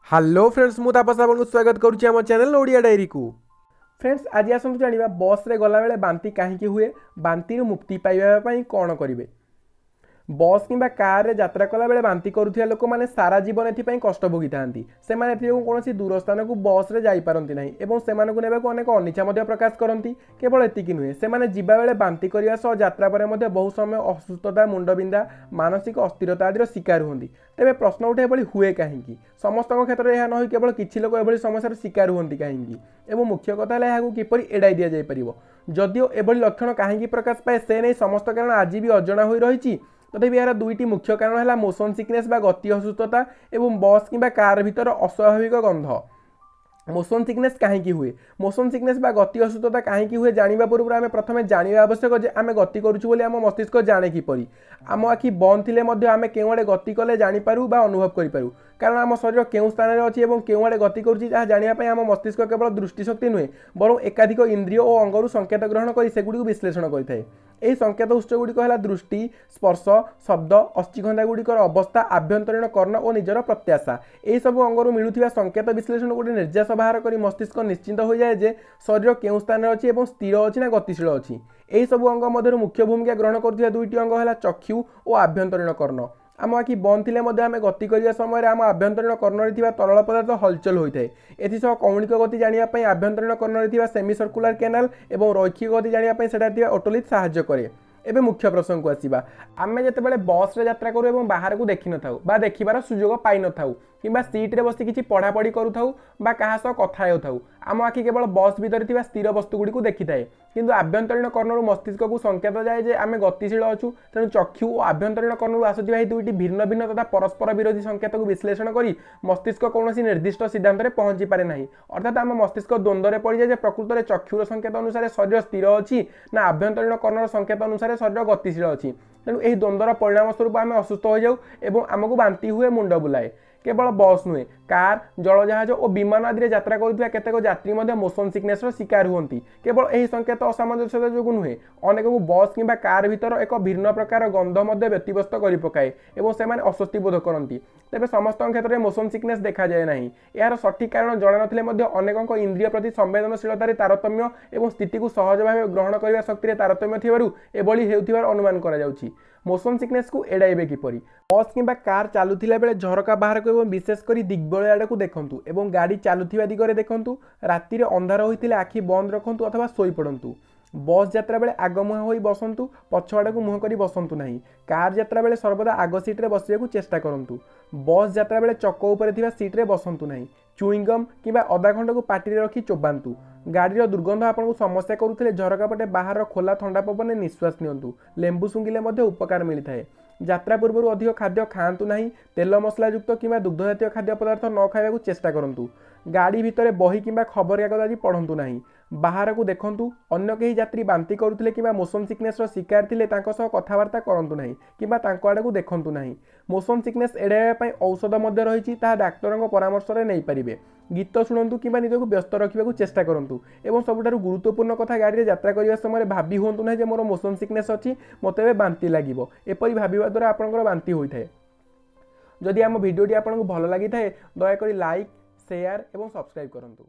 Hello friends, ମୁଁ ତାପସ ଆପଣଙ୍କୁ ସ୍ୱାଗତ କରୁଛି ଆମ ଚ୍ୟାନେଲ୍ ଓଡ଼ିଆ ଡାଏରୀକୁ। ଫ୍ରେଣ୍ଡସ୍, ଆଜି ଆସନ୍ତୁ ଜାଣିବା ବସ୍ରେ ଗଲାବେଳେ ବାନ୍ତି କାହିଁକି ହୁଏ, ବାନ୍ତିରୁ ମୁକ୍ତି ପାଇବା ପାଇଁ କ'ଣ କରିବେ। ବସ୍ କିମ୍ବା କାର୍ରେ ଯାତ୍ରା କଲାବେଳେ ବାନ୍ତି କରୁଥିବା ଲୋକମାନେ ସାରା ଜୀବନ ଏଥିପାଇଁ କଷ୍ଟ ଭୋଗିଥାନ୍ତି। ସେମାନେ ଏଥିଯୋଗୁଁ କୌଣସି ଦୂର ସ୍ଥାନକୁ ବସ୍ରେ ଯାଇପାରନ୍ତି ନାହିଁ ଏବଂ ସେମାନଙ୍କୁ ନେବାକୁ ଅନେକ ଅନିଚ୍ଛା ମଧ୍ୟ ପ୍ରକାଶ କରନ୍ତି। କେବଳ ଏତିକି ନୁହେଁ, ସେମାନେ ଯିବାବେଳେ ବାନ୍ତି କରିବା ସହ ଯାତ୍ରା ପରେ ମଧ୍ୟ ବହୁ ସମୟ ଅସୁସ୍ଥତା, ମୁଣ୍ଡବିନ୍ଧା, ମାନସିକ ଅସ୍ଥିରତା ଆଦିର ଶିକାର ହୁଅନ୍ତି। ତେବେ ପ୍ରଶ୍ନ ଉଠେ, ଏଭଳି ହୁଏ କାହିଁକି? ସମସ୍ତଙ୍କ କ୍ଷେତ୍ରରେ ଏହା ନ ହୋଇ କେବଳ କିଛି ଲୋକ ଏଭଳି ସମସ୍ୟାର ଶିକାର ହୁଅନ୍ତି କାହିଁକି? ଏବଂ ମୁଖ୍ୟ କଥା ହେଲା, ଏହାକୁ କିପରି ଏଡ଼ାଇ ଦିଆଯାଇପାରିବ? ଯଦିଓ ଏଭଳି ଲକ୍ଷଣ କାହିଁକି ପ୍ରକାଶ ପାଏ ସେ ନେଇ ସମସ୍ତ କାରଣ ଆଜି ବି ଅଜଣା ହୋଇ ରହିଛି, ତଥାପି ଏହାର ଦୁଇଟି ମୁଖ୍ୟ କାରଣ ହେଲା ମୋସନ୍ ସିକନେସ୍ ବା ଗତି ଅସୁସ୍ଥତା ଏବଂ ବସ୍ କିମ୍ବା କାର୍ ଭିତର ଅସ୍ୱାଭାବିକ ଗନ୍ଧ। ମୋସନ୍ ସିକନେସ୍ କାହିଁକି ହୁଏ? ମୋସନ୍ ସିକନେସ୍ ବା ଗତି ଅସୁସ୍ଥତା କାହିଁକି ହୁଏ ଜାଣିବା ପୂର୍ବରୁ ଆମେ ପ୍ରଥମେ ଜାଣିବା ଆବଶ୍ୟକ ଯେ ଆମେ ଗତି କରୁଛୁ ବୋଲି ଆମ ମସ୍ତିଷ୍କ ଜାଣେ କିପରି? ଆମ ଆଖି ବନ୍ଦ ଥିଲେ ମଧ୍ୟ ଆମେ କେଉଁଆଡ଼େ ଗତି କଲେ ଜାଣିପାରୁ ବା ଅନୁଭବ କରିପାରୁ। କାରଣ ଆମ ଶରୀର କେଉଁ ସ୍ଥାନରେ ଅଛି ଏବଂ କେଉଁଆଡ଼େ ଗତି କରୁଛି ତାହା ଜାଣିବା ପାଇଁ ଆମ ମସ୍ତିଷ୍କ କେବଳ ଦୃଷ୍ଟିଶକ୍ତି ନୁହେଁ, ବରଂ ଏକାଧିକ ଇନ୍ଦ୍ରିୟ ଓ ଅଙ୍ଗରୁ ସଂକେତ ଗ୍ରହଣ କରି ସେଗୁଡ଼ିକୁ ବିଶ୍ଳେଷଣ କରିଥାଏ। ଏହି ସଂକେତ ଉତ୍ସଗୁଡ଼ିକ ହେଲା ଦୃଷ୍ଟି, ସ୍ପର୍ଶ, ଶବ୍ଦ, ଅସ୍ଥିଖଣ୍ଡଗୁଡ଼ିକର ଅବସ୍ଥା, ଆଭ୍ୟନ୍ତରୀଣ କର୍ଣ୍ଣ ଓ ନିଜର ପ୍ରତ୍ୟାଶା। ଏହିସବୁ ଅଙ୍ଗରୁ ମିଳୁଥିବା ସଂକେତ ବିଶ୍ଳେଷଣ ଗୋଟିଏ ନିର୍ଯାସ ବାହାର କରି ମସ୍ତିଷ୍କ ନିଶ୍ଚିନ୍ତ ହୋଇଯାଏ ଯେ ଶରୀର କେଉଁ ସ୍ଥାନରେ ଅଛି ଏବଂ ସ୍ଥିର ଅଛି ନା ଗତିଶୀଳ ଅଛି। ଏହିସବୁ ଅଙ୍ଗ ମଧ୍ୟରୁ ମୁଖ୍ୟ ଭୂମିକା ଗ୍ରହଣ କରୁଥିବା ଦୁଇଟି ଅଙ୍ଗ ହେଲା ଚକ୍ଷୁ ଓ ଆଭ୍ୟନ୍ତରୀଣ କର୍ଣ୍ଣ। ଆମ ଆଖି ବନ୍ଦ ଥିଲେ ମଧ୍ୟ ଆମେ ଗତି କରିବା ସମୟରେ ଆମ ଆଭ୍ୟନ୍ତରୀଣ କର୍ଣ୍ଣରେ ଥିବା ତରଳ ପଦାର୍ଥ ହଲଚଲ ହୋଇଥାଏ। ଏଥିସହ କୌଣିକ ଗତି ଜାଣିବା ପାଇଁ ଆଭ୍ୟନ୍ତରୀଣ କର୍ଣ୍ଣରେ ଥିବା ସେମି ସର୍କୁଲାର କେନାଲ ଏବଂ ରୈଖିକ ଗତି ଜାଣିବା ପାଇଁ ସେଠାରେ ଥିବା ଓଟୋଲିଥ୍ ସାହାଯ୍ୟ କରେ। ଏବେ ମୁଖ୍ୟ ପ୍ରସଙ୍ଗକୁ ଆସିବା। ଆମେ ଯେତେବେଳେ ବସ୍ରେ ଯାତ୍ରା କରୁ ଏବଂ ବାହାରକୁ ଦେଖିନଥାଉ ବା ଦେଖିବାର ସୁଯୋଗ ପାଇନଥାଉ କିମ୍ବା ସିଟ୍ରେ ବସି କିଛି ପଢ଼ାପଢ଼ି କରୁଥାଉ ବା କାହା ସହ କଥା ହେଉଥାଉ, ଆମ ଆଖି କେବଳ ବସ୍ ଭିତରେ ଥିବା ସ୍ଥିର ବସ୍ତୁଗୁଡ଼ିକୁ ଦେଖିଥାଏ। କିନ୍ତୁ ଆଭ୍ୟନ୍ତରୀଣ କର୍ଣ୍ଣରୁ ମସ୍ତିଷ୍କକୁ ସଂକେତ ଯାଏ ଯେ ଆମେ ଗତିଶୀଳ ଅଛୁ। ତେଣୁ ଚକ୍ଷୁ ଓ ଆଭ୍ୟନ୍ତରୀଣ କର୍ଣ୍ଣରୁ ଆସୁଥିବା ଏହି ଦୁଇଟି ଭିନ୍ନ ଭିନ୍ନ ତଥା ପରସ୍ପର ବିରୋଧୀ ସଂକେତକୁ ବିଶ୍ଳେଷଣ କରି ମସ୍ତିଷ୍କ କୌଣସି ନିର୍ଦ୍ଦିଷ୍ଟ ସିଦ୍ଧାନ୍ତରେ ପହଞ୍ଚି ପାରେ ନାହିଁ। ଅର୍ଥାତ୍ ଆମ ମସ୍ତିଷ୍କ ଦ୍ୱନ୍ଦ୍ୱରେ ପଡ଼ିଯାଏ ଯେ ପ୍ରକୃତରେ ଚକ୍ଷୁର ସଂକେତ ଅନୁସାରେ ଶରୀର ସ୍ଥିର ଅଛି ନା ଆଭ୍ୟନ୍ତରୀଣ କର୍ଣ୍ଣର ସଂକେତ ଅନୁସାରେ ଶରୀର ଗତିଶୀଳ ଅଛି। ତେଣୁ ଏହି ଦ୍ୱନ୍ଦ୍ୱର ପରିଣାମ ସ୍ୱରୂପ ଆମେ ଅସୁସ୍ଥ ହୋଇଯାଉ ଏବଂ ଆମକୁ ବାନ୍ତି ହୁଏ, ମୁଣ୍ଡ ବୁଲାଏ। କେବଳ ବସ୍ ନୁହେଁ, କାର୍, ଜଳଜାହାଜ ଓ ବିମାନ ଆଦିରେ ଯାତ୍ରା କରୁଥିବା କେତେକ ଯାତ୍ରୀ ମଧ୍ୟ ମୋସନ୍ ସିକନେସ୍ର ଶିକାର ହୁଅନ୍ତି। କେବଳ ଏହି ସଂକେତ ଅସାମଞ୍ଜସ୍ୟତା ଯୋଗୁଁ ନୁହେଁ, ଅନେକଙ୍କୁ ବସ୍ କିମ୍ବା କାର୍ ଭିତର ଏକ ଭିନ୍ନ ପ୍ରକାର ଗନ୍ଧ ମଧ୍ୟ ବ୍ୟତିବ୍ୟସ୍ତ କରିପକାଏ ଏବଂ ସେମାନେ ଅସ୍ୱସ୍ତି ବୋଧ କରନ୍ତି। ତେବେ ସମସ୍ତଙ୍କ କ୍ଷେତ୍ରରେ ମୋସନ୍ ସିକନେସ୍ ଦେଖାଯାଏ ନାହିଁ। ଏହାର ସଠିକ୍ କାରଣ ଜଣାନଥିଲେ ମଧ୍ୟ ଅନେକଙ୍କ ଇନ୍ଦ୍ରିୟ ପ୍ରତି ସମ୍ବେଦନଶୀଳତାରେ ତାରତମ୍ୟ ଏବଂ ସ୍ଥିତିକୁ ସହଜ ଭାବେ ଗ୍ରହଣ କରିବା ଶକ୍ତିରେ ତାରତମ୍ୟ ଥିବାରୁ ଏଭଳି ହେଉଥିବାର ଅନୁମାନ କରାଯାଉଛି। ମୋସନ୍ ସିକନେସ୍କୁ ଏଡ଼ାଇବେ କିପରି? ବସ୍ କିମ୍ବା କାର୍ ଚାଲୁଥିଲା ବେଳେ ଝରକା ବାହାରକୁ ଏବଂ ବିଶେଷ କରି ଦିଗ୍ବଳୟ ଆଡ଼କୁ ଦେଖନ୍ତୁ ଏବଂ ଗାଡ଼ି ଚାଲୁଥିବା ଦିଗରେ ଦେଖନ୍ତୁ। ରାତିରେ ଅନ୍ଧାର ହୋଇଥିଲେ ଆଖି ବନ୍ଦ ରଖନ୍ତୁ ଅଥବା ଶୋଇପଡ଼ନ୍ତୁ। ବସ୍ ଯାତ୍ରା ବେଳେ ଆଗମୁହାଁ ହୋଇ ବସନ୍ତୁ, ପଛ ଆଡ଼କୁ ମୁହଁ କରି ବସନ୍ତୁ ନାହିଁ। କାର୍ ଯାତ୍ରା ବେଳେ ସର୍ବଦା ଆଗ ସିଟ୍ରେ ବସିବାକୁ ଚେଷ୍ଟା କରନ୍ତୁ। ବସ୍ ଯାତ୍ରା ବେଳେ ଚକ ଉପରେ ଥିବା ସିଟ୍ରେ ବସନ୍ତୁ ନାହିଁ। ଚୁଇଙ୍ଗମ୍ କିମ୍ବା ଅଦା ଖଣ୍ଡକୁ ପାଟିରେ ରଖି ଚୋବାନ୍ତୁ। ଗାଡ଼ିର ଦୁର୍ଗନ୍ଧ ଆପଣଙ୍କୁ ସମସ୍ୟା କରୁଥିଲେ ଝରକା ପଟେ ବାହାରର ଖୋଲା ଥଣ୍ଡା ପବନରେ ନିଶ୍ୱାସ ନିଅନ୍ତୁ। ଲେମ୍ବୁ ଶୁଙ୍ଘିଲେ ମଧ୍ୟ ଉପକାର ମିଳିଥାଏ। ଯାତ୍ରା ପୂର୍ବରୁ ଅଧିକ ଖାଦ୍ୟ ଖାଆନ୍ତୁ ନାହିଁ। ତେଲ ମସଲାଯୁକ୍ତ କିମ୍ବା ଦୁଗ୍ଧଜାତୀୟ ଖାଦ୍ୟ ପଦାର୍ଥ ନ ଖାଇବାକୁ ଚେଷ୍ଟା କରନ୍ତୁ। ଗାଡ଼ି ଭିତରେ ବହି କିମ୍ବା ଖବରକାଗଜ ଆଦି ପଢ଼ନ୍ତୁ ନାହିଁ। ବାହାରକୁ ଦେଖନ୍ତୁ। ଅନ୍ୟ କେହି ଯାତ୍ରୀ ବାନ୍ତି କରୁଥିଲେ କିମ୍ବା ମୋସନ୍ ସିକନେସ୍ର ଶିକାର ଥିଲେ ତାଙ୍କ ସହ କଥାବାର୍ତ୍ତା କରନ୍ତୁ ନାହିଁ କିମ୍ବା ତାଙ୍କ ଆଡ଼କୁ ଦେଖନ୍ତୁ ନାହିଁ। ମୋସନ୍ ସିକନେସ୍ ଏଡ଼ାଇବା ପାଇଁ ଔଷଧ ମଧ୍ୟ ରହିଛି, ତାହା ଡାକ୍ତରଙ୍କ ପରାମର୍ଶରେ ନେଇପାରିବେ। ଗୀତ ଶୁଣନ୍ତୁ କିମ୍ବା ନିଜକୁ ବ୍ୟସ୍ତ ରଖିବାକୁ ଚେଷ୍ଟା କରନ୍ତୁ। ଏବଂ ସବୁଠାରୁ ଗୁରୁତ୍ୱପୂର୍ଣ୍ଣ କଥା, ଗାଡ଼ିରେ ଯାତ୍ରା କରିବା ସମୟରେ ଭାବି ହୁଅନ୍ତୁ ନାହିଁ ଯେ ମୋର ମୋସନ୍ ସିକନେସ୍ ଅଛି, ମୋତେ ଏବେ ବାନ୍ତି ଲାଗିବ। ଏପରି ଭାବିବା ଦ୍ୱାରା ଆପଣଙ୍କର ବାନ୍ତି ହୋଇଥାଏ। ଯଦି ଆମ ଭିଡ଼ିଓଟି ଆପଣଙ୍କୁ ଭଲ ଲାଗିଥାଏ, ଦୟାକରି ଲାଇକ୍, ସେୟାର ଏବଂ ସବସ୍କ୍ରାଇବ୍ କରନ୍ତୁ।